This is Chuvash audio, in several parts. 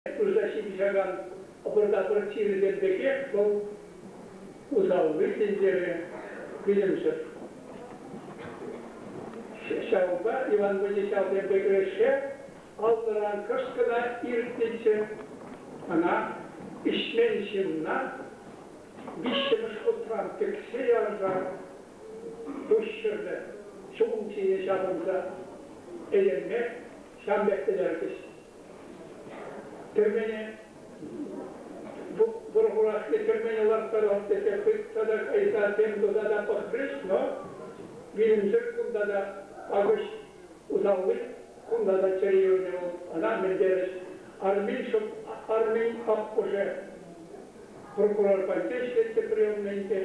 Пырса ҫыпӑҫакан ӑпӑр-тапӑр чирӗсем пекех вӑл усалли тӗнчере вилӗмсӗр. Ҫавӑнпа Иван Васильевич ҫавсемпе кӗрешсе аллӑран кӑшт кӑна иртнӗччӗ, ӑна ӗҫмен ҫынна виҫҫӗмӗш хутран тӗксе ярса пуҫ хӗрлӗ чул ҫине ҫапӑнса этемме ҫам пек пӗтерчӗҫ. Тӗрмене вӑр-хурахне тӗрмене ларттарас тесе хытса та кайса тем туса та пӑхрӗҫ, но вилӗмсӗр кунта та акӑш усалли, кунта та чӗри юлчӗ вӑл. Ӑна мӗн терӗҫ? Армин шӑп армин аппӑшӗ прокурор патне ӗҫлетчӗ приемнӑйӗнче.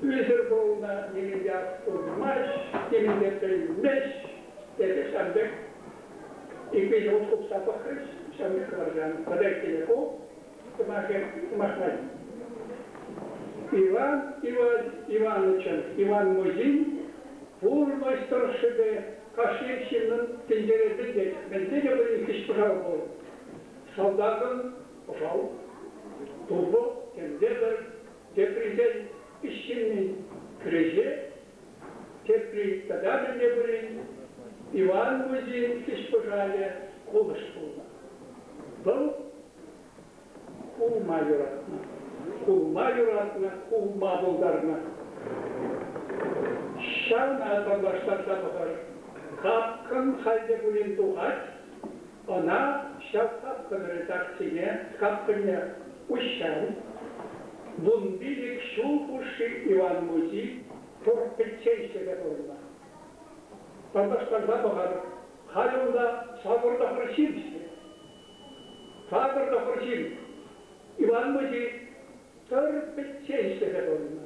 Ӳсӗр пулнӑ, нимӗн те астумасть, нимӗн те пӗлмест тесе ҫав пек ик-виҫ хут хупса пӑхрӗҫ, ҫав пек кӑларсан. Тата ку сӑмахӗ сӑмах мар. Иван Ивановичӑн, Иван Мусин пурнӑҫ тӑршшӗпе кашни ҫыннӑн тӗнчере мӗн мӗнле те пулин хӗҫ-пӑшал пур. Салтакӑн пӑшал, тупӑ, темтепӗр, теприсен ӗҫ ҫыннин кӗреҫе, тепри тата мӗнле пулин Иван Мусин хӗҫ-пӑшалӗ кулӑш пулнӑ. Вӑл кулма юратнӑ. Кулма юратнӑ, кулма пултарнӑ. Ҫавна танлаштарса пӑхӑр. Капкӑн халь те пулин тухать, ӑна ҫав капкӑн редакцине, капкӑнне уҫсан, 15 ҫул хушши Иван Мучи пур пӗччен ӗҫлесе пурӑннӑ. Танлаштарса пӑхар, халь унта 89 ҫын ӗҫлет. 89 ҫын. Иван Мучи тӑр пӗччен ӗҫлесе пурӑннӑ.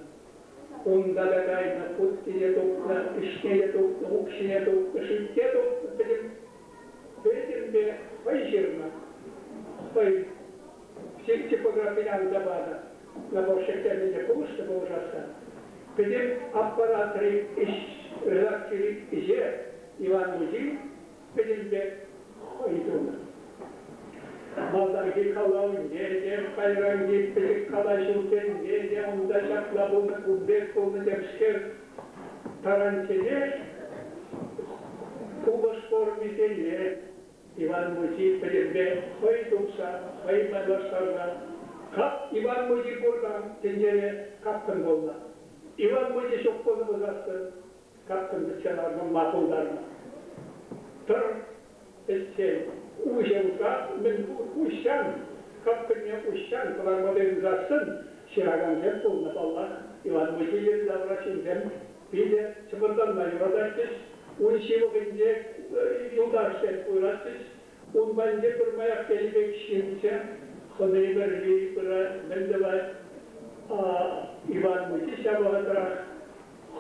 Унта та кайнӑ, путтине тупнӑ, ӗҫне те тупнӑ, укҫине тупнӑ, шӳтне тупнӑ, пӗтӗм пӗтӗмпе хӑй ҫырнӑ. Хӑй типографине анса панӑ. Наборщиксем те пулӑшнӑ пулӑшасса. Пӗтӗм аппаратри ӗҫ, редакцири ӗҫе Иван Мучи пӗтӗмпе хӑй тунӑ. Малтанхи калавне те, кайранхи пӗчӗк калаҫусене те унта ҫапла пулнӑ, кун пек пулнӑ темскер таранчченех кулӑш формисене Иван Мучи пӗтӗмпе хӑй тупса, хӑй майлаштарса кап Иван Мучи пуртан тӗнчере капкӑн пулнӑ. Иван Мучи ҫук пулнӑ пулсассӑн капкӑн пӗтсе ларнӑ, ма пултарнӑ. Тӑр пӗччен уҫӑлса, мӗн уҫсан, капкӑнне уҫсан кӑларма тытӑнсассӑн ҫыракансем пулнӑ паллах. Иван Мучи тавра ҫынсем питӗ чӑмӑртанма юрататчӗҫ. Ун ҫывӑхӗнче юлташсем пыратчӗҫ. Ун патӗнче пӗрмаях тенӗ пек ҫынччӗ. Хӑни-вӗрри пырать, мӗн тӑвать. Иван Мучи ҫав вӑхӑтрах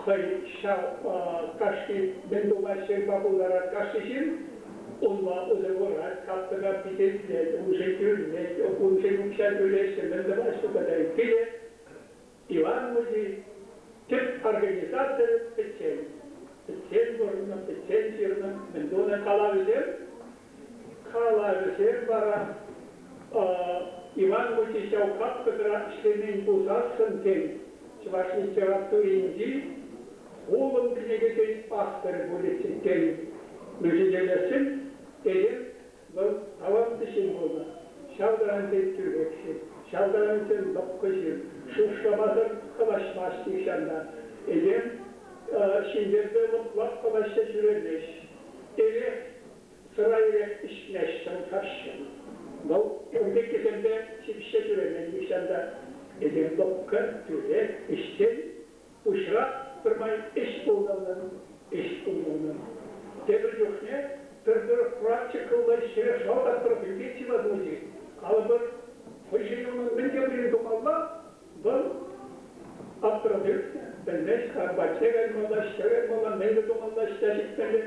хӑй ҫав кашни мӗн тума ҫырма пултарать кашни ҫын, унпа усӑ курать, капкӑна пичетлет, уншӑн тӳлет, уншӑн укҫа тӳлеҫҫӗ, мӗн тӑваҫҫӗ тата ытти те. Иван Мучи тӗп организаторӗ пӗччен. Пӗччен пурӑннӑ, пӗччен ҫырнӑ, мӗн тунӑ калавӗсем? Калавӗсем вара Иван Мучи ҫав капкӑсра ӗҫлемен пулсассӑн, тен, чӑваш литературинчи хулӑм кӗнекесен авторӗ пулӗччӗ, тен. Мӗншӗн тесессӗн этем вӑл талантлӑ ҫын пулнӑ. Ҫав таранччен тӳрех ҫын, ҫав таранччен лӑпкӑ ҫын, шухӑшламасӑр калаҫмасть нихҫан та. Этем ҫынсемпе лӑп-лап калаҫса ҫӳремест. Эрех сӑра эрех ӗҫмест каҫҫӑн. Вӑл ун пеккисемпе ҫыпҫа ҫӳремен нихҫан та. Этем лӑпкӑ, тӳрех, ӗҫчен, пуҫра пӗрмай ӗҫ пулнӑ унӑн, ӗҫ пулнӑ унӑн. Тепӗр чухне пӗр-пӗр практикӑллӑ ӗҫре шалтах ӳкет ҫывӑхмучи. Калӑпӑр, хӑйшӗн унӑн мӗн те пулин тумалла, вӑл аптӑраса ӳкнӗ, пӗлмест, патне каймалла, ӑҫта каймалла, мӗнле тумалла, ӑҫта ҫитмелле.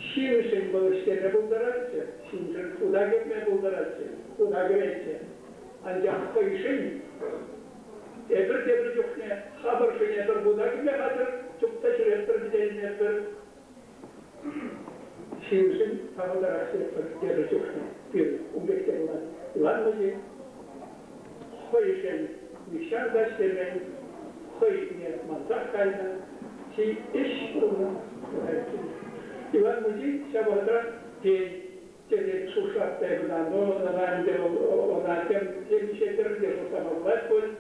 Ҫыншӑн вӑл ӗҫлеме пултаратчӗ, ҫыншӑн хута кӗртме пултаратчӗ, хута кӗретчӗ. Анчах хӑйшӗн эпир тепӗр чухне хамӑршӑн эпир хута кӗме хатӗр, чупса ҫӳретпӗр, пӗтерместпӗр. Ҫыншӑн сахалтарах ҫырӑппӑр тепӗр чухне пирӗн ун пек те пулать. Иван мучи хӑйшӗн нихҫан та ӗҫлемен, хӑйне мансах кайнӑ, чи ӗҫ пулнӑ. Иван мучи ҫав вӑхӑтра тен, тесе шухӑшлать та кӑна, но ӑна ӗнтӗ вӑл ӑна тем темиҫе тӗрлӗ те шутлама пулать пуль.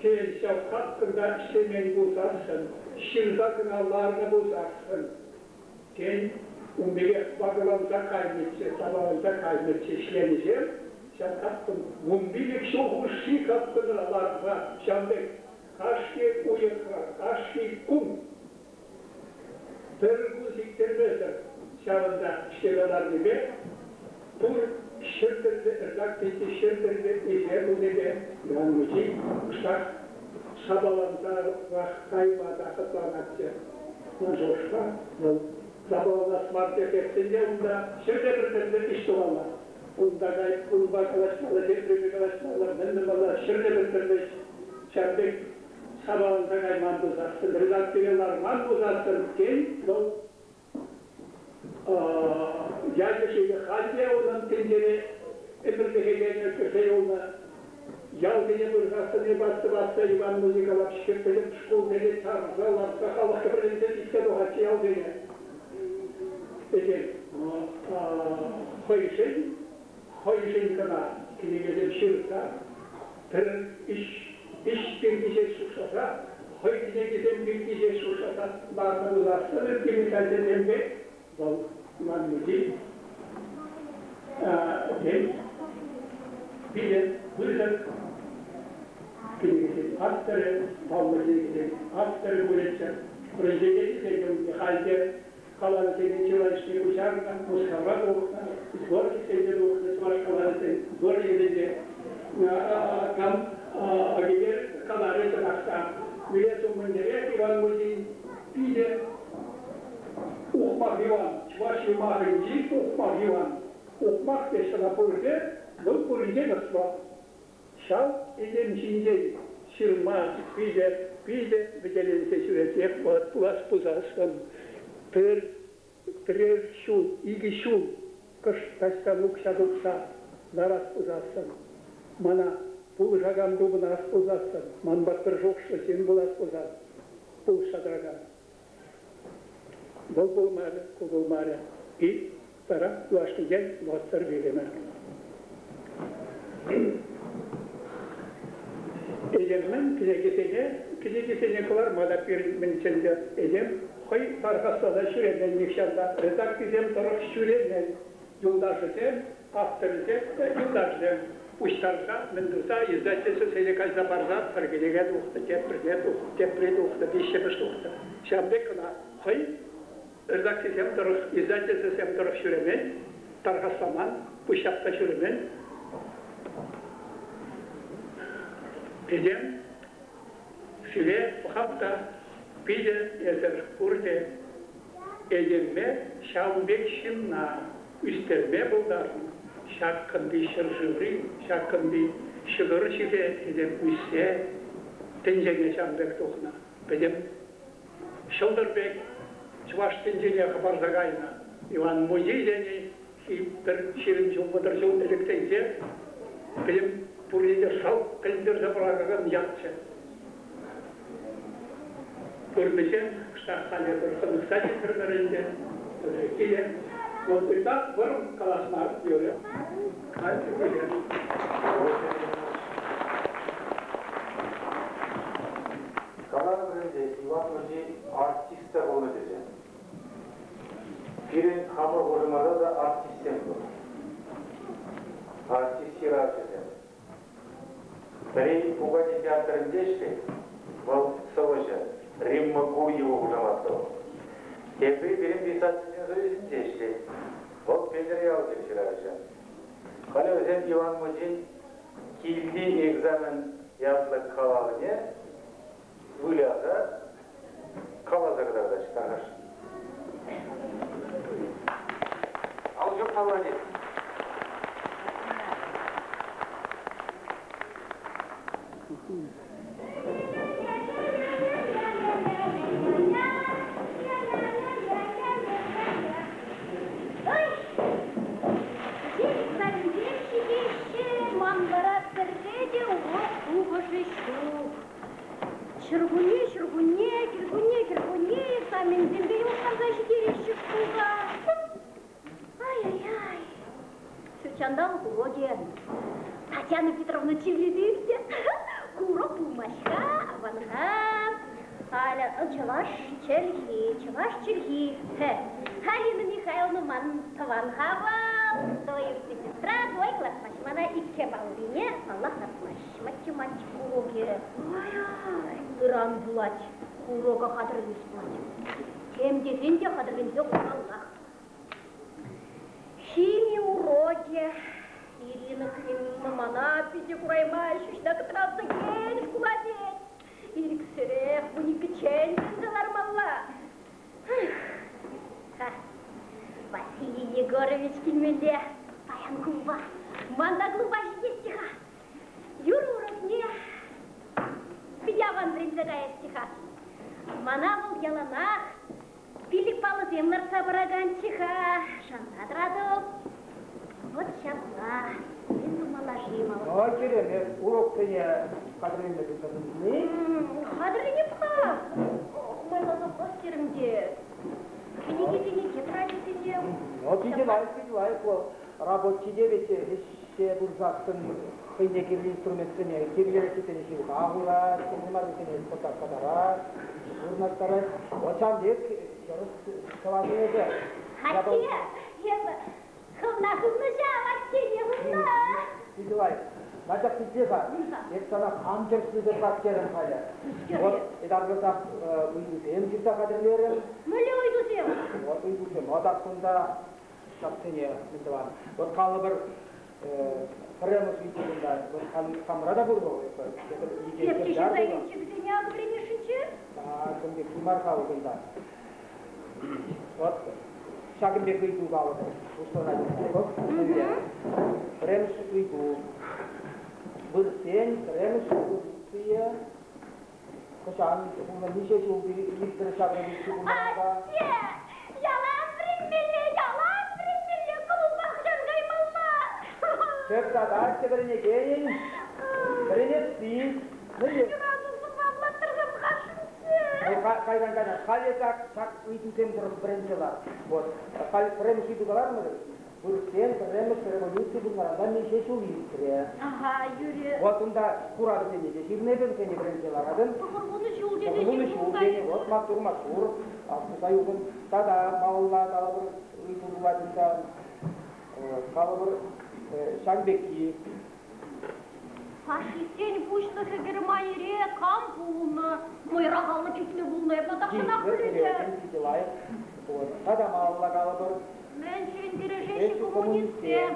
Тен, ҫав капкӑнта ӗҫлемен пулсассӑн, ҫырса кӑна ларнӑ пулсассӑн, тен, ун пекех вакӑланса кайнӑччӗ, сапаланса кайнӑччӗ ӗҫленӗҫем ҫав капкӑн 15 ҫул хушши капкӑнра ларса ҫавӑн пек кашни уйӑхра, кашни кун пӗр кун сиктермесӗр ҫавӑнта ӗҫлесе ларнипе пур 100 тӗрлӗ редакцинчи 100 тӗрлӗ ӗҫе тунипе Иван Мучи кӑштах сапалансарах кайма та хӑтланатчӗ. Ман шухӑшпа, вӑл сапаланас мар тесессӗн те унта 100 те пӗр тӗрлӗ ӗҫ тумалла. Унта кай, унпа калаҫмалла, теприпе калаҫмалла, мӗн тумалла, 100 те пӗр тӗрлӗ ӗҫ. Ҫавӑн пек сапаланса кайман пулсассӑн, редакцире ларман пулсассӑн, тен, вӑл ячӗ-шывӗ халь те унӑн тӗнчере ӗмӗрлӗхе кӗрсе юлнӑ. Ялсене пырсассӑн астӑвасса Иван Музыкалапҫӑ пӗтӗм шкулсене чарса лартса халӑх кӗпӗрленсе ҫитсе тухатчӗ ялсене. Этем хӑйшӗн, хӑйшӗн кӑна кӗнекесем ҫырса пӗр ӗҫ, ӗҫ пирки ҫеҫ шухӑшласа, хӑй кӗнекисем пирки ҫеҫ шухӑшласа ларнӑ пулсассӑн ытти писательсемпе вӑл Иван Мучи тен, питӗ пысӑк кӗнекесен авторӗ, паллӑ кӗнекесен авторӗ пулӗччӗ. Произведенисем халь те калавӗсене чылайӑшне куҫарнӑ, Мускавра тухнӑ, сборниксенче тухнӑ, чӑваш калавӗсен сборникӗсенче кам Агивер каларӗ чӑнах та. Вилес умӗнтерех Иван Мучин питӗ Ухмах Иван, чӑваш юмахӗнчи Ухмах Иван. Ухмах теҫҫӗ ӑна пурте, вӑл пуринчен ӑслӑ. Ҫав этем ҫинчен ҫырма питӗ, питӗ вӗтеленсе ҫӳретех пулас пулсассӑн пӗр пӗрер ҫул, 2 ҫул кӑшт таҫтан укҫа тупса ларас пулсассӑн, мана пулӑшакан тупӑнас пулсассӑн, манпа пӗр шухӑшлӑ ҫын пулас пулсан, пулӑшса тӑракан. Вӑл пулмарӗ, ку пулмарӗ. И вара юлашкинчен вӑхӑтсӑр вилӗмӗ. Этемӗн кӗнекисене, кӗнекисене кӑларма та пирӗн мӗншӗн те этем хӑй тархасласа ҫӳремен нихҫан та, редакцисем тӑрӑх ҫӳремен. Юлташӗсем, авторӗсем, юлташӗсем пуҫтарса, мӗн туса издательствӑсене кайса парса пӗр кӗнеке тухнӑ, теприне тухнӑ, тепри тухнӑ, виҫҫӗмӗш тухнӑ. Ҫавӑн пек кӑна хӑй редакцисем тӑрӑх, издательствӑсем тӑрӑх ҫӳремен, тархасламан, пуҫҫапса ҫӳремен. Этем сире пӑхап та питӗ эсӗр пурте этемме ҫавӑн пек ҫынна ӳстерме пултарнӑ. Ҫаккӑнти ҫӗршыври, ҫаккӑнти ҫӑкӑр ҫисе этем ӳссе тӗнчене ҫавӑн пек тухнӑ. Пӗтӗм ҫӑлтӑр пек чӑваш тӗнчине хӑпарса кайнӑ Иван Мучи тени пӗр 20 ҫул, 30 ҫул ӗлӗксенче пӗтӗм пурне те шалт пӗлтерсе пӑрахакан ятчӗ. Пурнӑҫӗ кӑштах халӗ пӗр хӑнӑхса ҫитрӗмӗр ӗнтӗ. Киле. Вӑл ытах вӑрӑм калас мар юрӗ. Халь киле. Каларӑмӑр ӗнтӗ, Иван Мучи артист та пулнӑ тесе. Пирӗн хамӑр хушӑмӑрта та артистсем пур. Артист ҫыравҫӑсем. Пӗри пукане театрӗнче ӗҫлет, вӑл сӑвӑҫӑ, Римма Гурьева хушаматлӑ вӑл. Тепри пирӗн писательсен союзӗнче ӗҫлет, вӑл Петӗр Ялкин ҫыравҫӑ. Халӗ вӗсем Иван Мучин килти экзамен ятлӑ калавне выляса каласа кӑтартаҫҫӗ тархасшӑн. Ал ҫупмалла тет. Ҫуркунне, ҫуркунне, кӗркунне, кӗркунне экзаменсемпе йӑлӑхтарса ҫитереҫҫӗ шкулта. Ай-яй-яй. Ҫутҫанталӑк урокӗ. Татьяна Петровна чирлесе ӳкнӗ. Ку урок пулмасть-ха, аван-ха. Аля, чӑваш чӗлхи, чӑваш чӗлхи. Алина Михайловна ман тӑван-ха вӑл. Двоюродная сестра, двойка лартмасть. Мана икке паллине, паллах, лартмасть. Математика урокӗ. Ай-ай, ыран пулать. Ку урока хатӗрлес пулать. Тем тесен те хатӗрленсе хумаллах. Хими урокӗ. Ирина Климовна мана питӗ кураймасть, ҫӳҫне кӑтратса кил шкула тет. Ирӗксӗрех вуниккӗччен вӗренсе лармалла. Ха, Василий Егорович килмелле паян клуба. Ман та клуба ҫитесчӗ-ха. Юрӑ урокне питӗ аван вӗренсе каясчӗ-ха. Мана вӑл яланах Пилӗк паллӑсем лартса пыраканччӗ-ха, шанса тӑратӑп. Вӑт ҫапла. Мӗн тумалла-ши малашне? Ну, киремет, уроксене хатӗрленме тытӑнни? Хатӗрленеп-ха. Майласа пӑх терӗм те. Кӗнекесене, тетрадьсене. Ну, питӗ лайӑх, питӗ лайӑх вӑл. Рабочине ведь ӗҫе пырсассӑн хӑйне кирлӗ инструментсене, кирлӗ рецептсене ҫывӑха хурать, кирлӗ маррисене пӑтратса вырнаҫтарать. Вот ҫавӑн пек тӗрӗс тӑвасӑн эсӗ. Атте, эпӗ хӑвна хывнӑ ҫав, аттене хывнӑ. Питӗ лайӑх. Начах итле-ха. Эп сана хам тӗрӗслесе пӑрах терӗм халӗ. Вот ятарласах ыйтусем ҫырса хатӗрлерӗм. Мӗнле ыйтусем? Вот ыйтусем. Вот кунта ҫаксене мӗн тӑван. Вот калӑпӑр, пӗрремӗш ыйту кунта, вот хамӑра та пур вӑл. Эп те ҫырса илчӗ вӗсене акӑ вӗренесшӗнччӗ. Ҫакӑн пек мар-ха кунта. Вот ҫакӑн пек ыйту калӑпӑр, пуҫланать. Пӗрремӗш ыйту. Вырӑссен пӗрремӗш революцийӗ Хӑҫан пулнӑ, миҫе ҫул иртрӗ ҫав революци пулнӑранпа? Атте! Ялан вӗренмелле, ялан вӗренмелле, клуба хӑҫан каймалла? Тӗп задача вӗренекенӗн вӗренесси. Мӗнле? Юрату сӑмахлаттӑр-ха пӑхасшӑнччӗ. Ну, кайран-кайран. Халӗ ҫак, ҫак ыйтусем тӑрӑх вӗренсе лар. Вот. Халь пӗрремӗш ыйту каларӑмӑр. Вырӑссен пӗрремӗш революци пулнӑранпа миҫе ҫул иртрӗ? Аха, Юрий. Вот унта хуравӗсене те ҫырнӑ эпӗ, вӗсене вӗренсе ларатӑн. 90 ҫул тесе 90 ҫул тенӗ, вот маттур, маттур. Туса юлтӑн. Тата малалла калӑпӑр, ыйту пулать унта. Калӑпӑр, ҫак пекки. Фашистсен пуҫлӑхӗ Германире кам пулнӑ? Мӑйракаллӑ чухне пулнӑ, эпӗ тахҫанах пӗлетӗп. Питӗ лайӑх. Тата малалла калӑпӑр. Мӗншӗн кӗрешеҫҫӗ коммунистсем?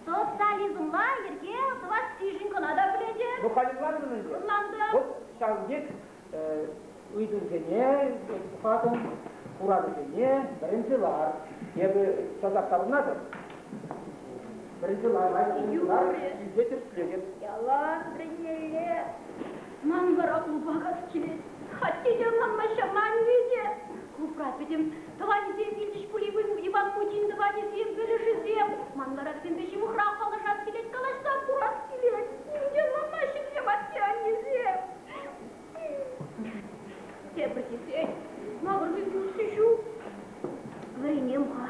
Социализмла йӗрке тӑвассишӗн кӑна та пӗлетӗп. Ну, халь ӑнлантӑн ӗнтӗ. Ӑнлантӑм. Вот ҫавӑн пек ыйтусене патӑм, хуравӗсене вӗренсе лар. Эпӗ часах таврӑнатӑп. Вӗренсе лар, лар, килсе тӗрӗслетӗп. Ялан вӗренмелле. Ман вара клуба кас килет. Атте те ӑнланмасть, анне те. Клубра пӗтӗм тӑванӗсем килчӗҫ пуль Иван Мучин тӑванӗсем, пӗлӗшӗсем. Ман вара вӗсемпе ҫывӑхрах паллашас килет, калаҫса курас килет. Ним те ӑнланмаҫҫӗ вӗсем атте-аннесем. Тепӗр тесен, макӑрни усси ҫук. Вӗренем-ха.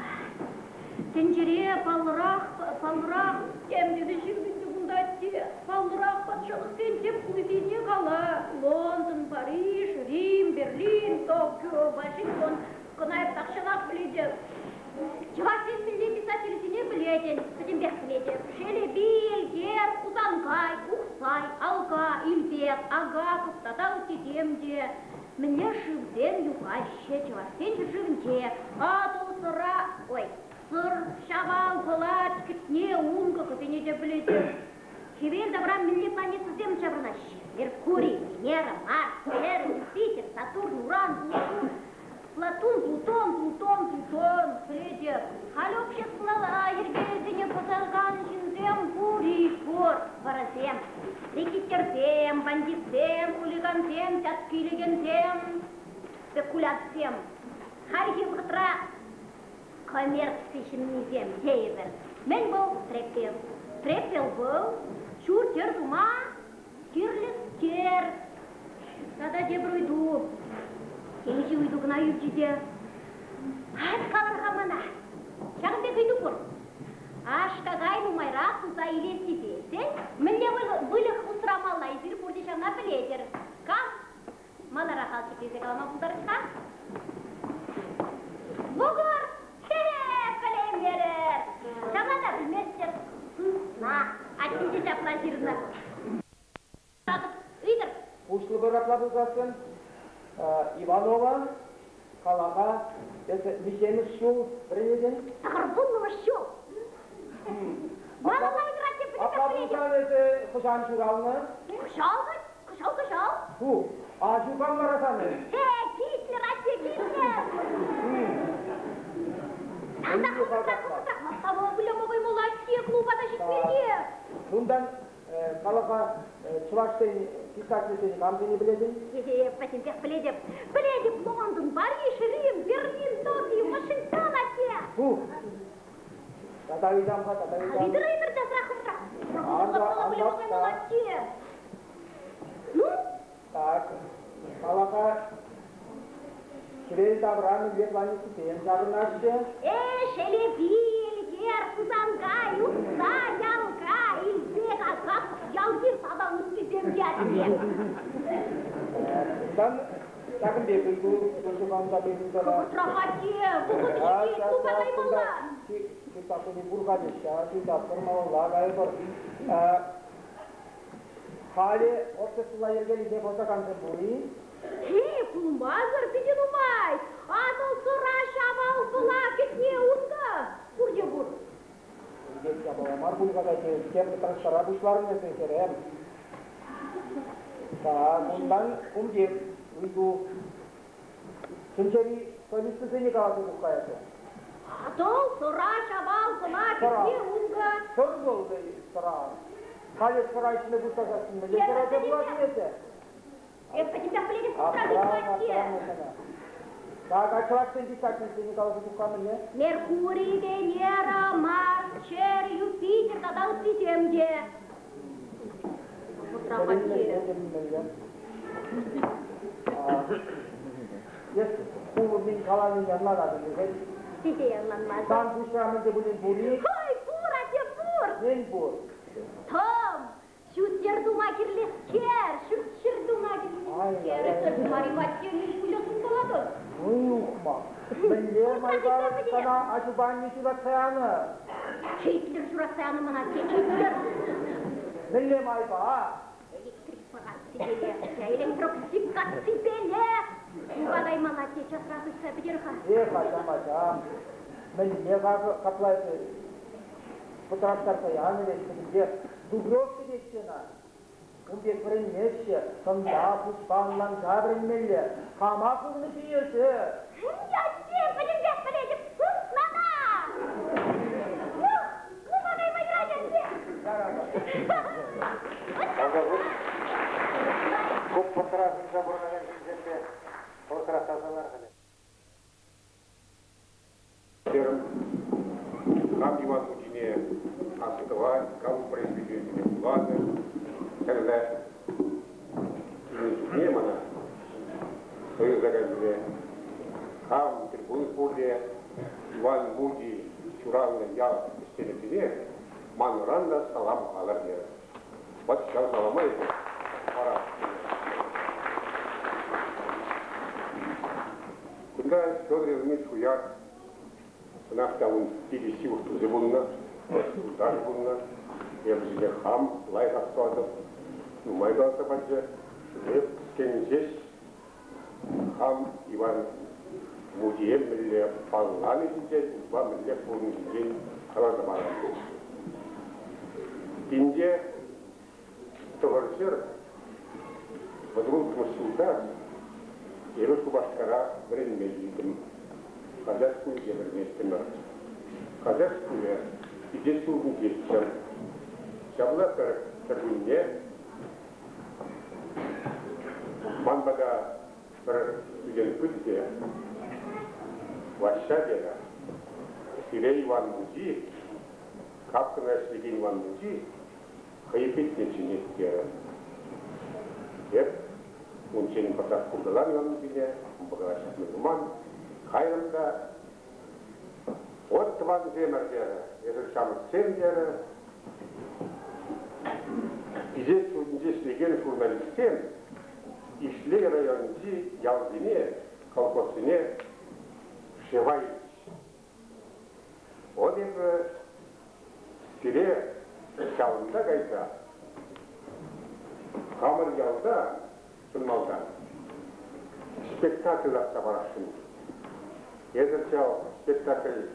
Тӗнчере паллӑрах, паллӑрах тем тесе ҫырнӑччӗ кунта атте. Паллӑрах патшалӑхсен тӗп хулисене кала. Лондон, Париж, Рим, Берлин, Токио, Вашингтон. Кӑна эп тахҫанах пӗлетӗп. Чӑвашсен мӗнле писателӗсене пӗлетӗн, пӗтӗмпех пӗлетӗп. Шелепи, Элкер, Хусанкай, Ухсай, Алка, Илпек, Агаков тата ыттисем те. Мӗнле шывсем юхаҫҫӗ чӑвашсен ҫӗршывӗнче? Атӑл, Сӑра, ой, Сӑр, Ҫавал, Пӑла, Кӗтне, Ункӑ хӑйсене те пӗлетӗп. Хӗвел тавра мӗнле планетӑсем ҫаврӑнаҫҫӗ? Меркурий, Венера, Марс, Ҫӗр, Юпитер, Сатурн, Уран, Плутон, Платун, Плутон, Плутон, Плутон, пӗлетӗп. Халь обществӑлла йӗркесене пӑсакан ҫынсем пур-и? Пур. Вӑрӑсем, рэкетирсем, бандитсем, хулигансем, тяпкилекенсем, спекулянтсем. Хальхи вӑхӑтра коммерци ҫыннисем тейӗпӗр. Мӗн вӑл трепел? Трепел вӑл ҫурт-йӗр тума кирлӗскер. Тата тепӗр ыйту. Темиҫе ыйту кӑна юлчӗ те. Ас калӑр-ха мана. Ҫакӑн пек ыйту пур. Аш-какай нумайрах туса илес тесессӗн мӗнле выльӑх усрамалла эсир пурте ҫавна пӗлетӗр. Кам маларах ал ҫӗклесе калама пултарать-ха? Вӑкӑр! Хе-хе, пӗлеймерӗр! Ҫавна та пӗлместӗр. Сысна. Атте те ҫапла ҫырнӑ. Ыйтӑр. Пуҫлӑпӑр апла пулсассӑн. Иванова, кала-ха, эсӗ миҫемӗш ҫул вӗренетӗн? Тӑхӑрвуннӑмӗш ҫул. Малалла играть те Апла пулсан эсӗ хӑҫан ҫуралнӑ? Кӑҫал вӗт, кӑҫал, кӑҫал. Ку, аҫу кам вара санӑн? Э, Гитлер, атте, Гитлер! Тата хӑвӑртрах, хӑвӑртрах, Мускава выляма каймалла, атте, клуба та ҫитмелле. Унтан Калаха, чӑвашсен писательсен камсене пӗлетӗн? Пӗтӗмпех пӗлетӗп. Пӗлетӗп Лондон, Париж, Рим, Берлин, Токио, Вашингтон, атте. Фу. Тата ыйтам-ха, тата ыйтам. Ыйтӑр, ыйтӑр, часрах хӑвӑртрах. Атте. Ну? Так, калаха, хӗвел тавра мӗнле планетӑсем ҫаврӑнаҫҫӗ? Э, Шелепи, Элкер, Хусанкай, Ухса, Ялка, Илпек, Асап, Ялгир тата ыттисем те атте. Унтан ҫакӑн пек ыйту пырса пирӗн тата. Хӑвӑртрах, атте, вӑхӑт ҫитет, клуба каймалла. Ҫыртаккуни пур-ха теҫҫӗ, ҫыртатпӑр, малалла кайӑпӑр. Халӗ обществӑлла йӗркелесе пӑсакансем пур-и? Эй, пулмасӑр питӗ нумай! Атӑл Сӑра, Ҫавал, Пӑла, Кӗтне, Ункӑ. Пурте пур. Инкек япала мар пуль-ха та тепӗр тӑрӑшсара пуҫларӑн эсӗ, хӗрӗм. Так, унтан кун пек ыйту. Тӗнчери столицӑсене каласа тухха эсӗ. Атӑл, Сӑра, Ҫавал, Пӑла, Кӗтне, Ункӑ. Сӑр вӑл, сӑра. Халӗ сӑра ӗҫме пуҫласассӑн мӗнле сӑраса пулатӑн эсӗ? Эп пӗтӗмпех пӗлетӗп, кутран ыйтмасть. Так, а чӑвашсен писательсене каласа тухха мӗнле? Меркурий, Венера, Марс, Ҫӗр, Юпитер тата ыттисем те. Тӗлӗнмелле, тӗлӗнмелле. Эс ху мӗн каланине ӑнланатӑн тесен? Тесе ӑнланмасӑр. Сан пуҫра мӗн те пулин пур-и? Хӑй пур, атте, пур! Мӗн пур? Тӑм! Ҫурт-йӗр тума кирлӗскер, ҫурт-ҫӗр тума кирлӗскер. Мари атте мӗн пуҫа сункалатӑн? Ну, ухмах! Мӗнле майпа сана аҫупа аннӳ ҫуратса янӑ? Китлӗр ҫуратса янӑ мана, Китлӗр! Мӗнле майпа? Электрификаципеле, электроксикаципеле! Ура каймалла те часрах ыйтса пӗтер-ха. Эх, ачам, ачам, мӗнле капла пӑтраштарса янӑ вӗт пӗтӗмпех. Дубровка теҫҫӗ ӑна. Ун пек вӗренмеҫҫӗ, тӑнпа, пуҫпа ӑнланса вӗренмелле. Кама хывнӑ-ши эсӗ? Атте, пӗтӗмпех пӗлетӗп, сыснана! Клуба кайма юрать, атте! Ку пӑтрашӑнса пурӑнакан ҫынсемпе хӑвӑртрах тасалар халӗ. Терӗм. Кам Иван Мучине астӑвать, кам произведенине вуланӑ, тӗрлӗ килнӗ чухне мана Союза кайнине хам тӗл пулнӑ пурте Иван Мучи ҫуралнӑ ял ӗҫченӗсене манран та салам калӑр терӗ. Вӑт ҫав салама эпӗ парас Кунта Федор Иванович Хуяр чӑнах та ун питӗ ҫывӑх тусӗ пулнӑ, юлташӗ пулнӑ. Эпӗ сире хам лайӑх астӑватӑп. Нумай каласа пачӗ. Эп кӗскен ҫеҫ хам Иван Мучие мӗнле паллани ҫинчен, унпа мӗнле пурӑнни ҫинчен каласа парам. Пинте 936 ҫулта эпӗ Шупашкара вӗренме килтӗм. Хаҫат шкулӗнче вӗренеттӗмӗр. Хаҫат шкулӗ питӗ ҫулсенчеччӗ. Ҫапла пӗр кӗркунне ман пата пӗр студент пычӗ те Ваҫҫа терӗ, сире Иван Мучи, Капкӑна ӗҫлекен Иван Мучи хӑй патне чӗнет терӗ. Эп Унччен пӑртак куркаланӑ Иван Мучине, унпа калаҫма туман. Кайрӑм та вот тӑвансемӗр терӗ, эсир ҫамрӑксем терӗ. Пичет ҫуртӗнче ӗҫлекен журналистсем Ишлей районӗнчи ялсене, колхозсене шефа илчӗҫ. Вот эпӗ сире ҫавӑнта кайса хамӑр ялта чӑн малтан спектакль лартса парасшӑн. Эсӗр ҫав спектакль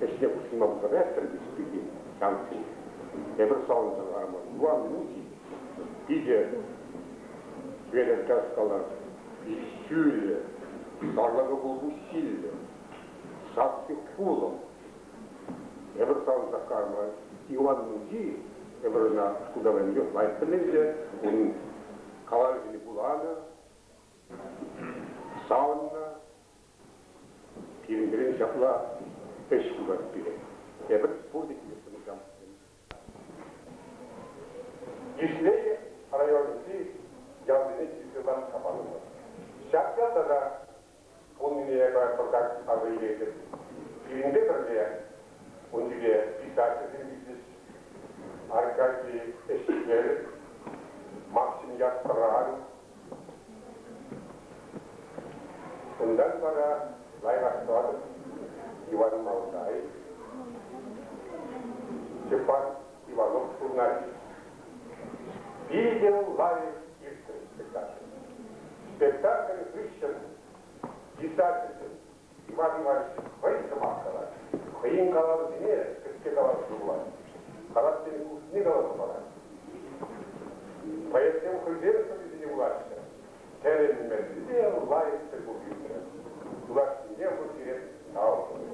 ӗҫне хутшӑнма пултараятӑр пирки ҫамрӑксем. Эпир савӑнса ларман. Иван Мучи питӗ Хӗветӗр калас ҫӳллӗ, сарлака хулпуҫҫиллӗ, сасси хулӑм. Эпир савӑнсах кайман. Иван Мучи, эпир ӑна шкулта вӗреннӗ чух лайӑх пӗлнӗ унӑн калавӗсене вуланӑ, савӑннӑ. Пирӗнтен ҫапла ӗҫ пулать пире. Эпир пурте килӗшрӗмӗр ҫамрӑксем. Ишлей районӗнчи ялсене килсе лартса панӑ. Ҫак ялта та пулнине эпӗ пӑртак аса илетӗп. Пирӗнпе пӗрле ун чухне писательсем килчӗҫ. Аркадий Ӗҫтел, Максим Ястран. Унтан вара лайӑх тӑватӑп Иван Малтай, Степан Иванов журналист. Питӗ лайӑх иртрӗ спектакль. Спектакль хыҫҫӑн писательсем Иван Иванович хӑй сӑмах калать, хӑйӗн калавӗсене кӗске каласа вулать, калавсен хушшине каласа парать. Поэтсем хӑйсен сӑввисене вулаҫҫӗ. Тӗлӗнмелле лайӑх тӗл пулу иртрӗ. Юлашкинче вӑл сире тав турӗ.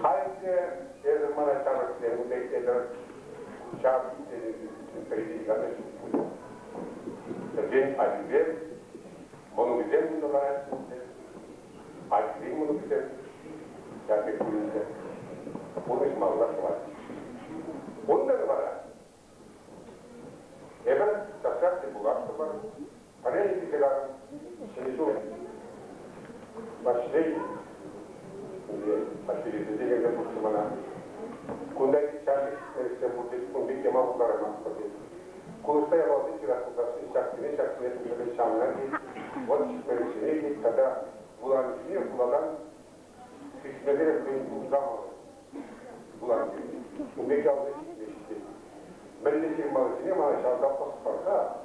Халь те эсӗ мана ҫамрӑксем лекетӗр, ҫав пӗри те ҫук пулӗ. Вӗсен ачисем мӑнукӗсем кунта лараҫҫӗ. Ачисен мӑнукӗсем ҫав пек пулинче пурнӑҫ малалла шӑвать. Унтан вара эпир часрах тӗл пулаттӑмӑр. Пӗрре килсе кайрӑм. Ҫӗнӗ ҫул Ваҫлей Василий текенсем пурччӗ мана. Кунта ҫав ӗҫсем пур тет, кун пек яма пултараймастпӑр тет. Кулӑшса япаласем ҫырас пултарасси ҫаксене, ҫаксене тумӗпе ҫавна тет, вӑт ҫитменлӗхсене тет тата вуланисене вулакан сисмесӗрех хӑйӗн пулса вуланисене. Ун пек ялсем ҫитмеҫҫӗ тет. Мӗнле ҫырмаллисене мана ҫавна пӑс парса.